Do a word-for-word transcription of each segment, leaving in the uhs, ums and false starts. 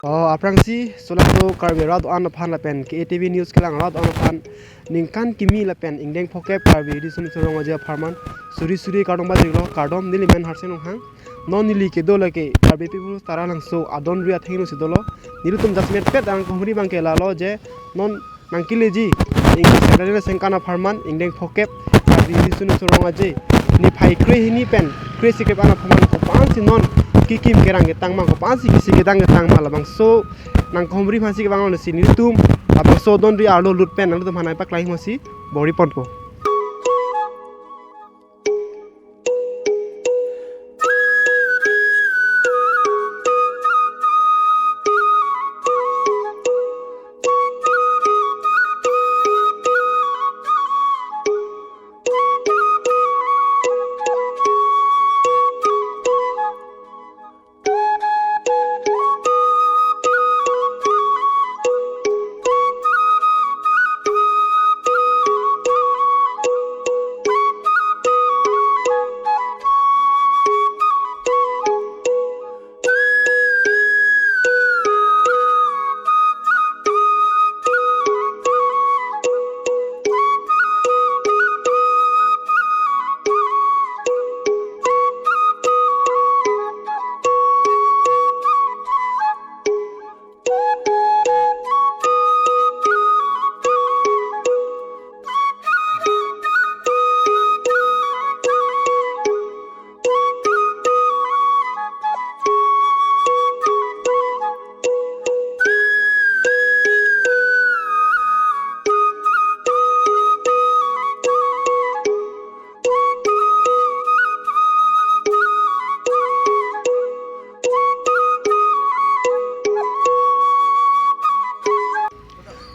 Oh, aphrangsi, solangdo Karbi arat do-an aphan lapen K A T V News kelang arat do-an aphan ningkan kimi lapen ingdeng phokep Karbi Riso Nimso Rong Aje apharman suri suri kardom pajirlo, kardom, neli men Harsing Ronghang. Non neli kedo lake Karbi People's Tara Langso adon ri athengno si dolo. Nelitum jasemet pet angkong huri abangke lalo je non nangkeleji ingdeng Saturday Ningkan apharman ingdeng phokep Karbi Riso Nimso Rong Aje niphai kre hini pen kre sikep an apharman kopansi non kekim kerang ketang ma, kopansi kisi kedang ketang ma, labangso nangkong huri aphansi kevang lo si nelitum labangso adon ri arlo lut pen nangtum aphan nangpaklangji masi bor-i ponpo.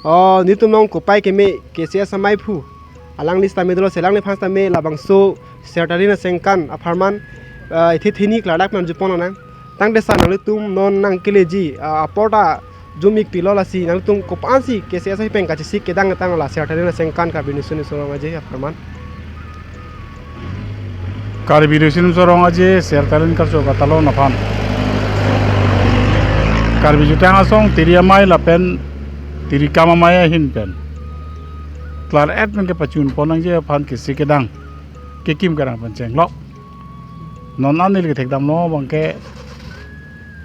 Oh, nelitum along kopai keme K C S amaiphu. Alangli sitame dolo, selang ni phas tame labangso Saturday Ningkan apharman, ah, ithi thini klardak pen arjupon nang. Tangte sar nanglitum non nangkeleji, ah, apor ta jum-ik pilo lasi nanglitum kopansi K C S ahi pen kachesik kedang ketang la Saturday Ningkan Karbi Riso Nimso Rong Aje apharman. Karbi Riso Nimso Rong Aje Saturday Ningkan karcho katalon aphan Karbi Jutang Asong tiri amei lapen tiri kam amei ahin pen klar-et pen kepachun pon nangji aphan kisi kedang kekim kerang pen chenglok. Non an neli kethekdamlo abangke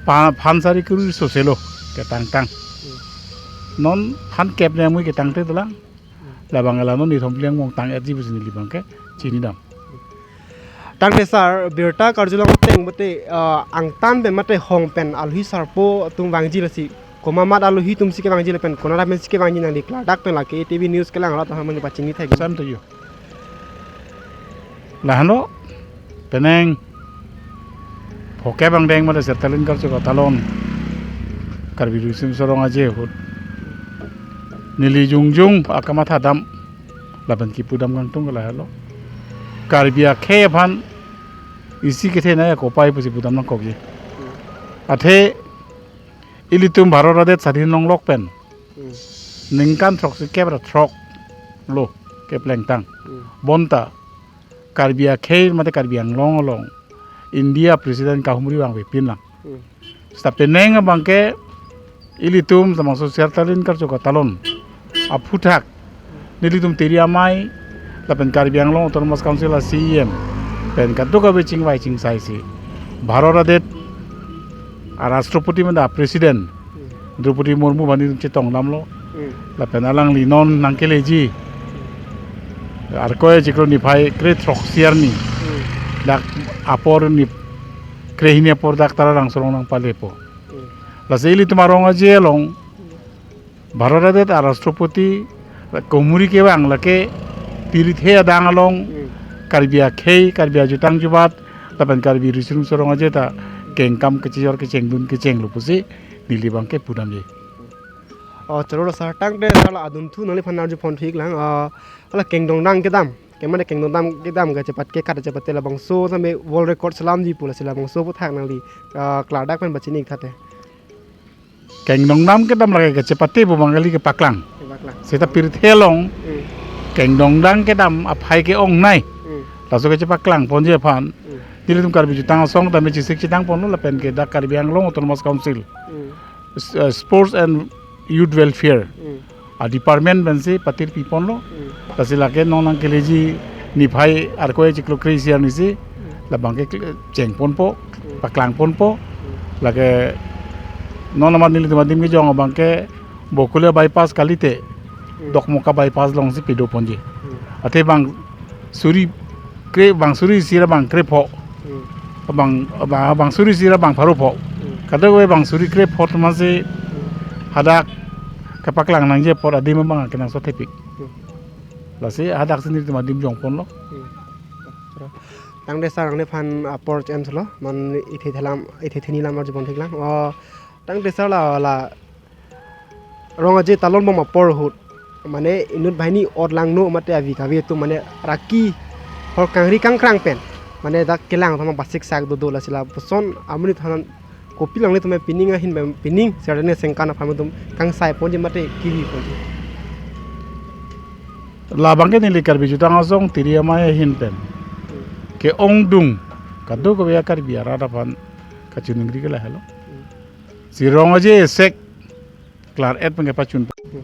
pa-, phan sari kuri soselo ketangtang. Non phan kep ne amui ketangte dolang. Labang la non nithom pliang mong tang-etji pusi neli abangke chinidam. Tangte sar, birta karjulong ateng mate, ah, angtan pen mate hong pen alohi sarpo atum vangji lasi komat mat alohi atumsi kevangji lapen konat pen si kevangji nangli klardak pen la K A T V News kelang arat aphan nangpachini thek. Sam to yo. Lahenlo, penang phokep angdeng mate Saturday Ningkan karcho katalon Karbi Riso Nimso Rong Aje ahut neli jongjong akamatha dam lapen kipu dam kangtung ke lahelo. Karbi akhei aphan isi kethenei akopai pusi pudam nangkokji. Athe ilitum Bharat adet sadhin longlok pen Hmm. ningkan throksi kep ra throk lo keplengtang. Hmm. Bonta Karbi akhei mate Karbi Anglong along India President kahumri vangvepin lang. Hmm. Seta penang abangke ilitum labangso Saturday Ningkan karcho katalon aphuthak nelitum tiri amei lapen Karbi Anglong Autonomous Council a C E M pen kadokave chingvai chingsaisi Bharat adet a Rashtrapati mate a President Droupadi Murmu aphan nelitum chetongdamlo. Hmm. Lapen alangli non nangkeleji Arkoi achiklo niphai kre throksi arni. Hmm. Dak apor ni kre hini apor dak Taralangso arong nangpalepo. Hmm. Lasi ilitum arong aje along Bharat adet a Rashtrapati kahumri kevang lake pirthe adang along Hmm. Karbi akhei, Karbi ajutang jubat lapen Karbi Riso Nimso Rong Aje ta kengkam kechijor kechengdun kechenglo pusi neli abangke pudamji. Oh, choro sar, tangte sar la adunthu nangliphan arjupon thik lang. Ah, hala kengdongdang kedam, kemane kengdongdang kedam kachepat ke kat chepat te labangso tame world record selamji pu lasi labangso aphuthak nangli, ah, klardak pen pachini thate. Kengdongdang kedam lake kachepate pu Bengali kepaklang. Kepaklang. Seta pirthe along Hmm. kengdongdang kedam aphai ke-ongnei. Hmm. Laso kachepaklang ponji aphan. Hmm. Nelitum Karbi Jutang Asong tame chesik chetang ponlo lapen ke dak Karbi Anglong Autonomous Council. Hmm. S- uh, Sports and Youth Welfare Hmm. a department pensi patir piponlo. Hmm. Lasi lake non nangkeleji niphai arko chiklo kre-isi arnisi labangke kle- chengponpo, Hmm. paklangponpo. Hmm. Lake non amat nelitum adim kejong abangke Bakulia bypass kalite Hmm. Dokmoka bypass alongsi padoponji. Hmm. Athe bang suri kre, bang suri isi ra bang krepho. Hmm. Bang, bang, bang suri isi ra bang pharo pho. Hmm. Kadokave bang suri krepho atum si Hmm. hadak kapaklang nangji apot adim abang kenangsot thepik. Hmm. Lasi hadaksi nelitum adim jongponlo. Hmm. Tangte sir nangliphan apor chemslo, non ithe thelam, ithe theni lam arjupon theklang. O, tangte sir la, la Rong Aje talonbom apor ahut, mane inut banghini otlangno mate avi kavi atum mane raki hor kangri kangkrang pen, mane dak kelang thama pasiksak dodo, lasi lapuson amonit aphan kopi nanglitum pining ahin pen pining serdene sengkan aphan atum kangsaiponji mate keviponji. Labangke neli Karbi Jutang Asong Tiri Amei ahin pen ke-ongdung kadokave Karbi arat aphan kachiningri ke lahelo. Si Rong Aje esek klar-et pen kepachun. Hmm.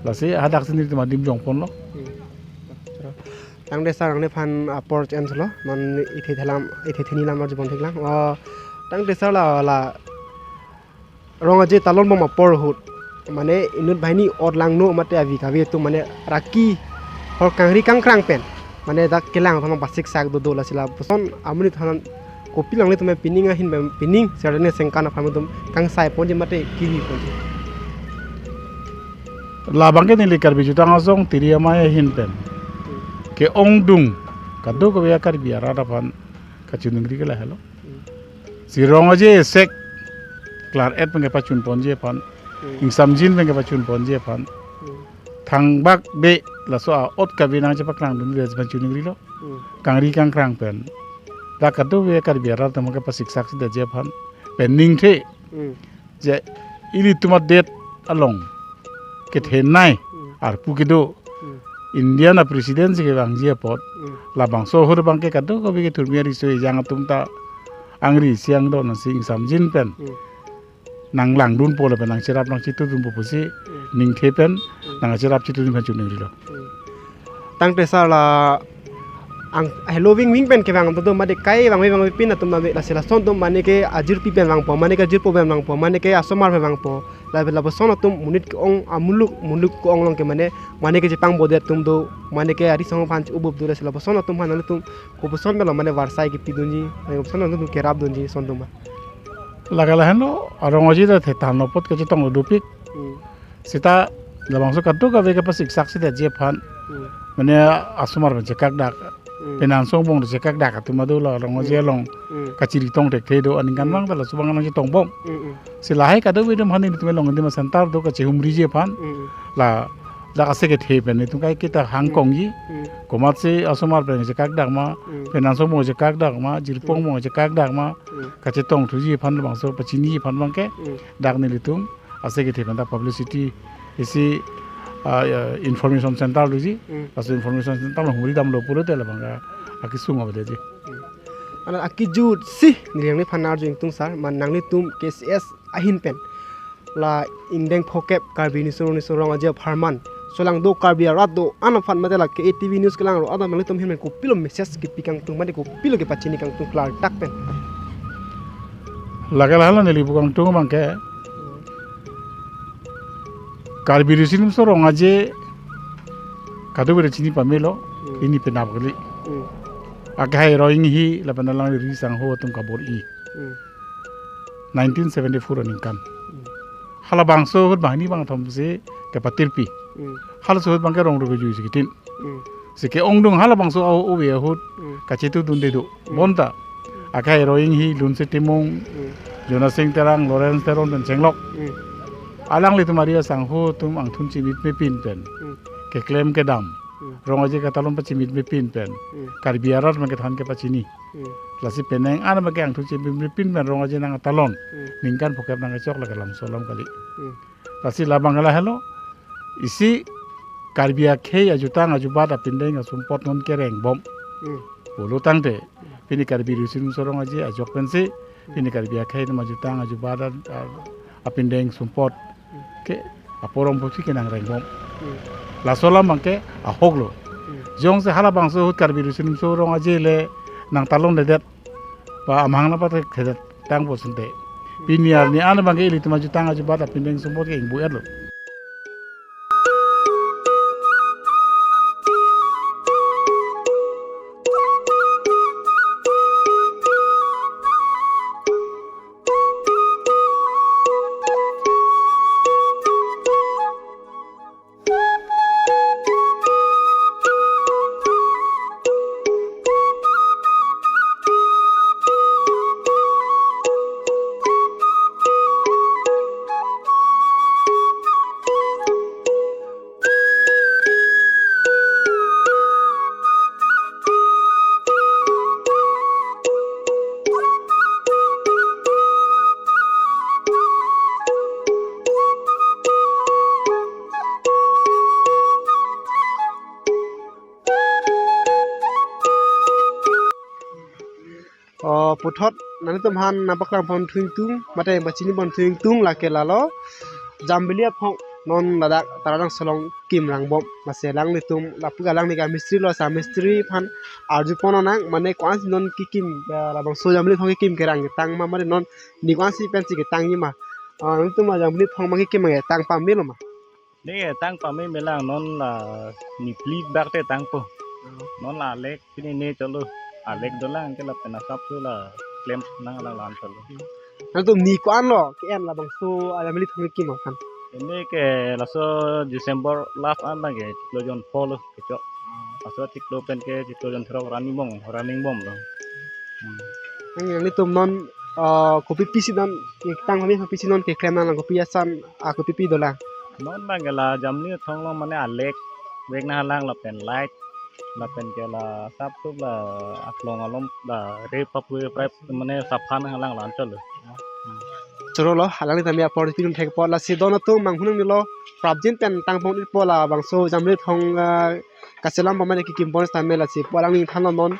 Lasi hadaksi nelitum adim jongponlo. Hmm. Tangte sir nangliphan apor chemslo, non ithe thelam, ithe theni lam arjupon theklang. O, tangte sir la, la Rong Aje talonbom apor ahut, mane inut banghini otlangno mate avi kavi atum mane raki hor kangri kangkrang pen, mane dak kelang thama pasiksak dodo, lasi lapuson amonit aphan kopi nanglitum pining ahin pen pining serdene sengkan aphan atum kangsaiponji mate keviponji. Labangke neli Karbi Jutang Asong Tiri Amei ahin pen ke-ongdung kadokave Karbi arat aphan kachiningri ke lahelo. Hmm. Si Rong Aje esek klar-et pen kepachunponji aphan, Hmm. ingsamjin pen kepachunponji aphan, Hmm. thangbak be laso a-ot kavi nangchepaklangdunde aphan chiningrilo. Hmm. Kangri kangkrang pen dak kadokave Karbi arat atum kepasiksak si detji aphan pen ningthe Hmm. je ilitum adet along kethenei Hmm. arpu kedo Hmm. India a-president si kevangji apot Hmm. labangso ahut abangke kadokave kethurmi ariso ejang atum ta angri siang do nangsi ingsamjin pen Hmm. nanglangdunpo lapen nangcherap nangchetudunpo pusi Hmm. ningthe pen Hmm. nangcherap chetudun aphan chiningrilo. Hmm. Tangte sir la ang helo ving ving pen kevang atum mane kai vangve vangve pin atum mane lasi lason atum mane ke ajirpi pen vangpo, mane ke ajirpo pen vangpo, mane ke asomar pen vangpo. La lapuson atum monit ke-ong amuluk, muluk ke-ong along ke mane, mane ke chepangbodet atum do, mane ke ari song aphan ubup do, lasi lapuson atum aphan nanglitum kopuson pen lo mane varsai kepidunji, mane kopuson atum kerapdunji lason atum ma. Lake lahenlo, Rong Aje ta thethanlo apot kachetonglo dopik. Hmm. Seta labangso kadokave kepasiksak si detji aphan. Hmm. Mane asomar pen chekakdak. Hmm. Penang songbong chekakdak atum ado la Rong Aje Hmm. along Hmm. kachiri tong thekthe do aningkan Hmm. abang ta laso abang nangchetongbom. Hmm, hmm. Si lahai kadokave atum aphan nelitum along adim center do kachehumriji aphan. Hmm. La dak ase kethe pen nelitum kaiketa hangkongji. Hmm. Komatsi asomar pen chekakdak ma, Hmm. penang songbong chekakdak ma, jirpo Hmm. angbong chekakdak ma, Hmm. kachetongthuji aphan labangso pachini aphan abangke. Hmm. Dak nelitum ase kethe pen ta publicity isi, ah, ya, information center doji. Hmm. Laso information center along humri damlo pulote labang akesung avedet. Hmm. Mane akejut si neli nangliphan arju ingtung sir, mane nanglitum K C S ahin pen la ingdeng phokep Karbi Riso Nimso Rong Aje apharman, solang do Karbi arat do-an aphan mate la K A T V news kelang ro-an nanglitum ahin pen kopilo message kepi kangtung mate kopilo kepachini kangtung klardak pen. Lake lahenlo neli pu kangtung abangke Karbi Riso Nimso Rong Aje kadokave chini pamelo, Hmm. pini penap kali. Hmm. Akehai Roing Hi lapen alangli ri sangho atum kabor-i. Hmm. Nineteen seventy-four aningkan. Hmm. Halabangso ahut banghini bangthom si kepatirpi. Hmm. Halaso ahut abangke rong rupeju isi kitin. Hmm. Si ke-ongdung halabangso a-ove ahut Hmm. kachetudunde do. Hmm. Bonta. Akehai Roing Hi, Lunse Timung, Hmm. Jonasing Terang, Lawrence Teron pen chenglok. Hmm. Alanglitum ari asangho atum angthun chimitme pin pen. Hmm. Keklem kedam. Hmm. Rong Aje katalon pachimitme pin pen. Hmm. Karbi arat pen kethan kepachini. Hmm. Lasi penang an abangke angthun chimitme pin pen Rong Aje nangtalon. Hmm. Ningkan phokep nangkechok lake lamso alam kali. Hmm. Lasi labang lahelo. Isi Karbi akhei ajutang ajubat apindeng asumpot non kerengbom. Hmm. Pulo tangte, pini Karbi Riso Nimso Rong Aje ajok pensi, pini Karbi akhei atum ajutang ajubat a, a, Apindeng sumpot ke aporom pusi ke nang rengbom. Hmm. Laso alam abang ke ahok lo. Hmm. Jongsi halabangso ahut Karbi Riso Nimso Rong Aje le nang talon ledet, ba amahang nangpathedet tangpo sinte. Pini arni an abang ke ilitum ajutang ajubat apindeng sumpot ke ingbu-et lo. Oh, puthot nanglitum aphan nangpaklang pon thu ingtung, mate pachini pon thu ingtung lake lalo. Jambili aphong non ladak Taralangso along kim rangbom, masi alanglitum lapu alangli ke mistri lo, sa mistri aphan arju pon nang, mane ko-ansi non kekim, eh, labangso Jambili aphong kekim kerang ketang ma, mane non ni ko-ansi pensi ketangji ma. Ah, nanglitum ma Jambili aphong ma kekim ketang pame lo ma? Ne tang pame melang, non la ni phli bak te tangpo. Oh. Non la alek pini ne cholo. Alek dolang ke lapen asap tu la klem nang alang lan cholo. Nangtum ni ko-an lo ke-en labangso Jambili aphong kekim aphan? Ini ke laso December last an abang ke chiklo jon pho lo kechok. Laso chiklo pen ke chiklo jon throk running bom, running bom lo. Hmm. Nang, nanglitum non, ah, kopi pisi non ketang pame, kopi pisi non keklem nang, kopi asan, ah, kopi pi dolang? Non abang ke la Jambili aphong along mane alek vek nang alang lapen light lapen ke la asap tu la aklong along la re papu re prai mane saphan nang alang lan cholo. Choro lo, alangli tame apor pidun thekpo, lasi don atum manghunang nilo, prapjin pen tang pon-ikpo labangso Jambili aphong, ah, kachelam pamane kekim pon tame, lasi po alangli than lo non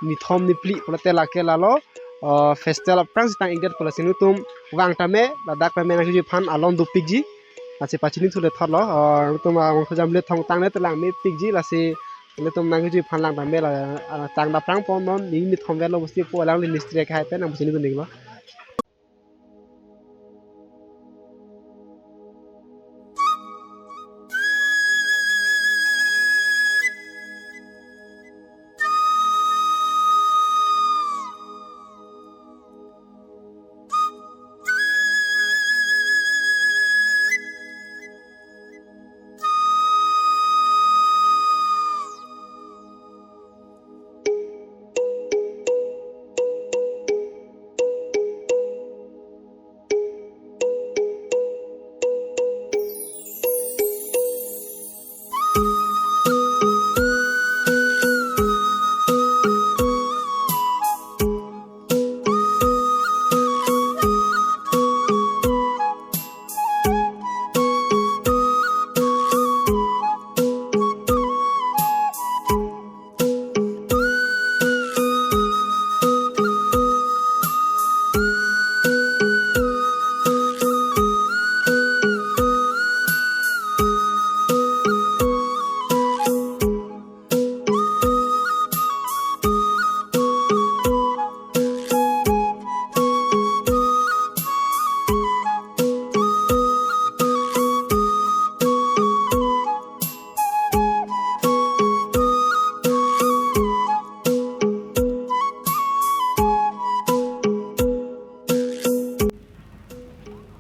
ni thom ni phli pulote lake lalo, ah, festival aphrangsi tang-ikdetpo, lasi nangtum vang tame ladak tame nangkejui aphan alon dopikji. Lasi pachini thu le thot lo, ah, nangtum, ah, labangso Jambili aphong tang le telang mepikji, lasi nangtum nangkejui aphan lang tame la, ah, tang daphrang pon non ni ni thom vet lo pusi po alangli mistri ke hai pen nang pachini dun-iklo.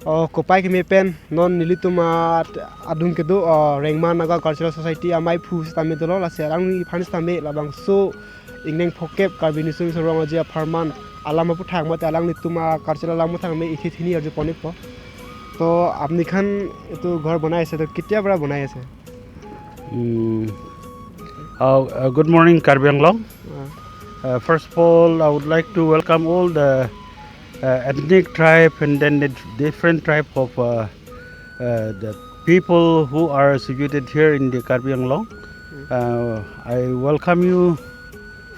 Oh, kopai keme pen non nelitum a-, adung kedo, oh, Rengma Naga Cultural Society amei aphu sitame dolo, lasi alangliphan sitame labangso ingdeng phokep Karbi Riso Nimso Rong Aje apharman alam aphuthak mate alanglitum a-cultural alam aphuthak me ithi thini arju pon-ikpo. To apni khan etu ghor banai ase, to ketia para banai ase? Hmm. Uh, uh, good morning, Karbi Anglong. Uh. Uh, first of all, I would like to welcome all the, uh, ethnic tribe and then the different tribe of, uh, uh, the people who are situated here in the Karbi Anglong. Mm. Uh, I welcome you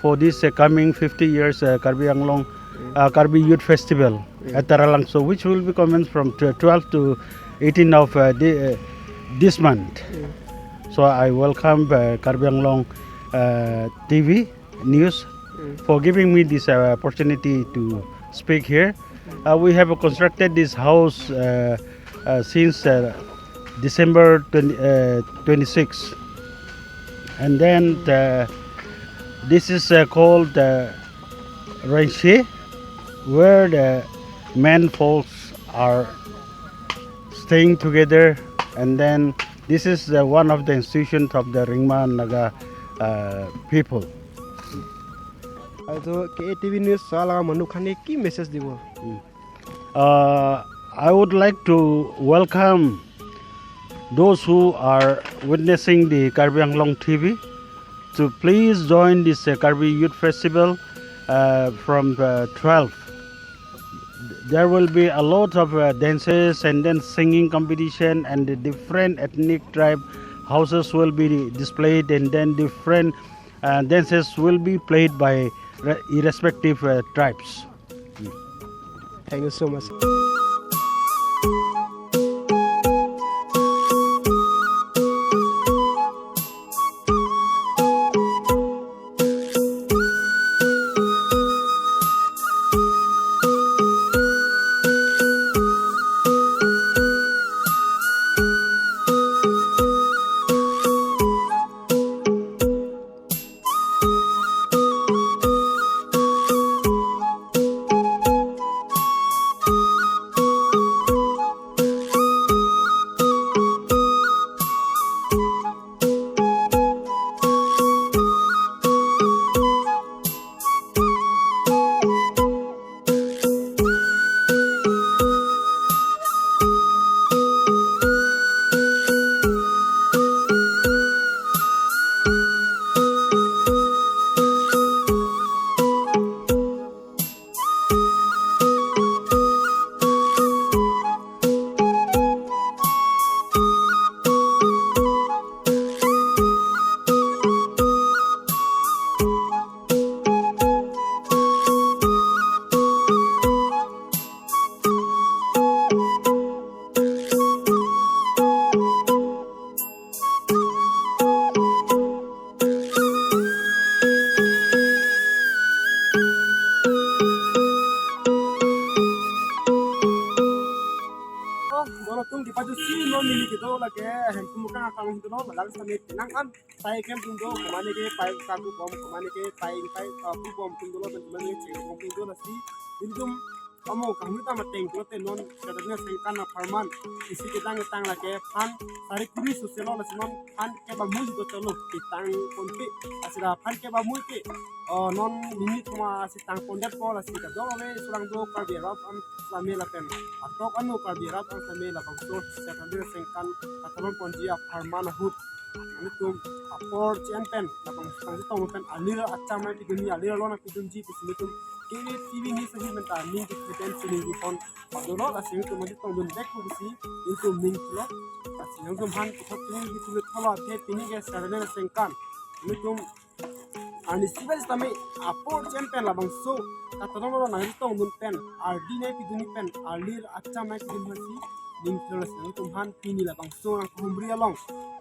for this, uh, coming fifty years, uh, Karbi Anglong, mm, uh, Karbi Youth Festival at Taralangso, which will be commenced from tw- twelve to eighteen of uh, the, uh, this month. So I welcome uh, Karbi Anglong uh, T V News for giving me this uh, opportunity to speak here. Uh, we have constructed this house uh, uh, since uh, December twenty, uh, twenty-six. And then uh, this is uh, called uh, Renshi, where the men folks are staying together. And then this is uh, one of the institutions of the Ringma Naga uh, people. Also, K A T V News sala manu khani ki message dibo? Uh, I would like to welcome those who are witnessing the Karbi Anglong T V to please join this uh, Karbi Youth Festival uh, from uh, twelve. There will be a lot of uh, dances and then singing competition, and the different ethnic tribe houses will be displayed, and then different uh, dances will be played by re- irrespective uh, tribes. Thank you so much. Oh, dolo tum di paju si no mili kedo lake, hem tum kang akang dolo, malang sami nang an, tai kem tum do, kemane ke pai kaku bom, kemane ke pai pai kaku bom tum dolo, kemane ke cek bom tum dolo si, ilitum amo kahumri ta mateng dolo te non, kadang sengkan apharman, isi kedang tang lake, phan, sari kuri soselo lasi non, phan kebamui do cholo, ketang ponpe, asira phan kebamui ke, oh, non limit ma si tang pondet po lasi kadokave surang do Karbi Anglong an sami lapen atok anu Karbi Anglong an sami labangso Saturday sengkan katalon ponji apharman ahut ilitum apor chen pen labang tang tong pen alir acham nangpidunji, alir alon nangpidunji pusi ilitum K A T V News ahi menta ning di pen sining di pon padolo lasi ilitum nangchetongdun vek pusi ilitum ning lo lasi ilitum han puthot ning di pulo tholo athe pini ke Saturday sengkan ilitum arnisi pen sitame apor chen pen labangso katalon lo nangchetongdun pen ardi nangpidunji pen alir acham nangpidun hasi ning thelo si ilitum han pini labangso nangkahumri along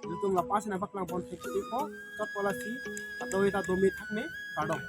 ilitum lapu si nangpaklang pon thek ipo chot po lasi kadokave ta dome thakme kardom.